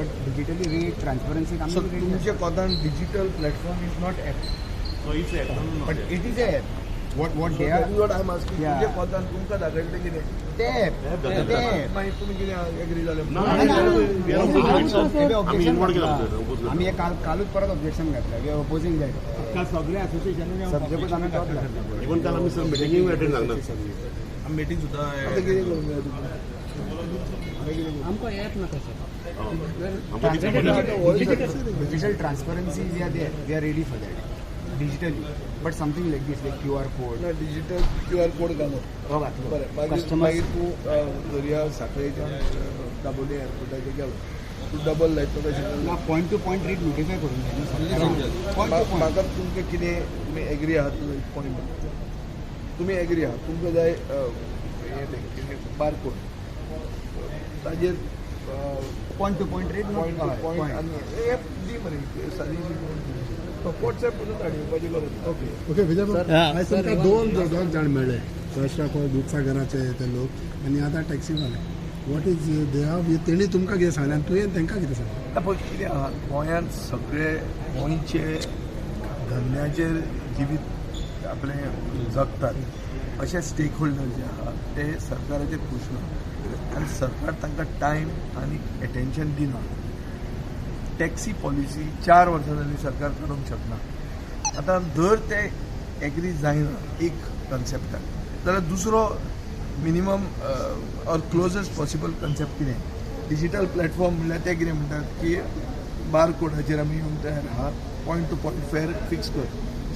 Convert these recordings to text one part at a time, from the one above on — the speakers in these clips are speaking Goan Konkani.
But digitally rate transparency so तुमच्या कोतान digital platform is not app. But it is app what they are. What I am asking, तुमच्या कोतान तुमकां दाखयलें कितें ते ॲप ते ॲप. मागीर तुमी कितें एग्री जाले? आमी काल कालूच परत ऑब्जेक्शन घातलं. We are opposing that. सगळे असोसिएशनांनी सब्जेक्टूच आमी तोच घातला. इवन काल आमी सर मिटिंगीक अटेंड जावंक ना. मिटींग सुद्दां. आतां कितें करूंक जाय तुमकां? आमकां ॲप नाका sir. Digital transparency, we are there, we are ready for that digitally, but something like this, like QR code. ना, डिजिटल क्यू आर कोड घालो. हो, घातलो. बरें, मागीर कस्टमर्स मागीर तूं दर्या साखळेच्यान दाबोली एअरपोर्टाचेर गेलो, तूं डबल लायतलो कशें? ना, point to point rate notify करूंक जाय न्हू सरकारान. Point two point. म्हाका तुमकां कितें, तुमी एग्री आहात पॉयंट, तुमी एग्री आहात, तुमकां जाय हें तें कितें बारकोड, ताजेर point to point rate. Point to point आनी एप दी मरे सादीशी. वॉट्सएप पसून धाडपाची गरज ना. ओके. ओके विजय बाब, आयज तुमकां दोन दोग जाण मेळ्ळे, फर्स्ट ऑफ ऑल दुधसागराचे ते लोक आनी आतां टॅक्सीवाले. What is they have, तेणी तुमकां कितें सांगलें आनी तुवें तांकां कितें सांगलें? आतां पळय कितें आहा, गोंयांत सगळे गोंयचे धंद्याचेर जिवीत आपलें जगतात अशे स्टेक होल्डर जे आहा ते सरकाराचेर खूश ना आनी सरकार तांकां टायम आनी एटेन्शन दिना. टॅक्सी पॉलिसी 4 वर्सां जालीं सरकार काडूंक शकना. आतां जर ते एग्री जायना एक कन्सेप्टाक जाल्यार दुसरो minimum or closest possible concept कितें? डिजिटल प्लॅटफॉर्म म्हणल्यार ते कितें म्हणटात की बार कोडाचेर आमी येवंक तयार आहा, point to point fare fix कर.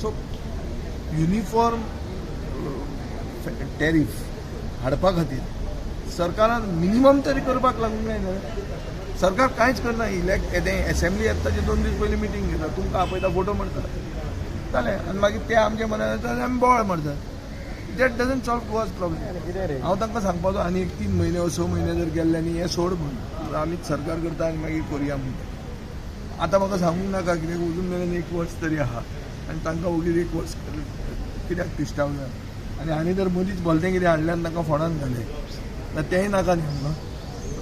सो युनिफॉर्म टॅरीफ हाडपा खातीर सरकारान मिनिमम तरी करपाक लागूंक जाय न्हय? सरकार कांयच करना. इलेक्ट तें एसेंब्ली येता ताचे 2 दीस पयलीं मिटींग घेता, तुमकां आपयता, फोटो मारता, जालें. आनी मागीर ते आमच्या मनान येता आनी आमी बोवाळ मारतात. That doesn't solve Goa's problem. हांव तांकां सांगपाचो आनी एक 3 म्हयने वा 6 म्हयने जर गेल्ले न्ही, हें सोड म्हूण, आमीच सरकार करता आनी मागीर करुया म्हणटा. आतां म्हाका सांगूंक नाका कित्याक अजून मेरेन एक वर्स तरी आहा आनी तांकां वगीर एक वर्स कित्याक तिश्ठावया? आनी आनी जर मदींच भलतें कितें हाडलें आनी तांकां फोंडान घालें जाल्यार तेंय नाका न्ही आमकां.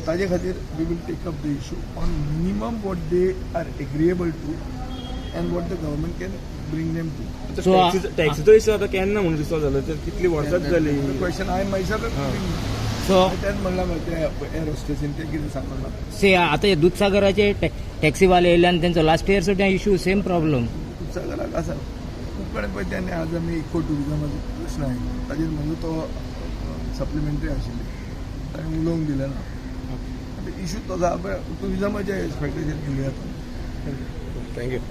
ताजे खातीर we will take up the issue on minimum what they are agreeable to and what the government can bring them to. टॅक्सीचो इश्यू आतां केन्ना म्हणून रिसॉल्व जालो? ते कितली वर्सांच जाली. क्वेश्चन I myself so तेच म्हणलां मरे, ते एअर होस्टेसीन ते कितें सांगलां. से आता हे दुधसागराचे टॅक्सीवाले येयले आनी तेंचो लास्ट इयर सुद्दां इशू, सेम प्रॉब्लम. दुधसागराक आसा खूब कडेन. पळय तेन्ना आज आमी इको ट्युरिजमाचो प्रश्न आयलो, ताजेर म्हजो तो सप्लिमेंटरी आशिल्ली, ताणें उलोवंक दिलें ना. आतां इशू तो आसा पळय, ट्युरिजमाच्या एस्पेक्टाचेर घेवया. Thank you.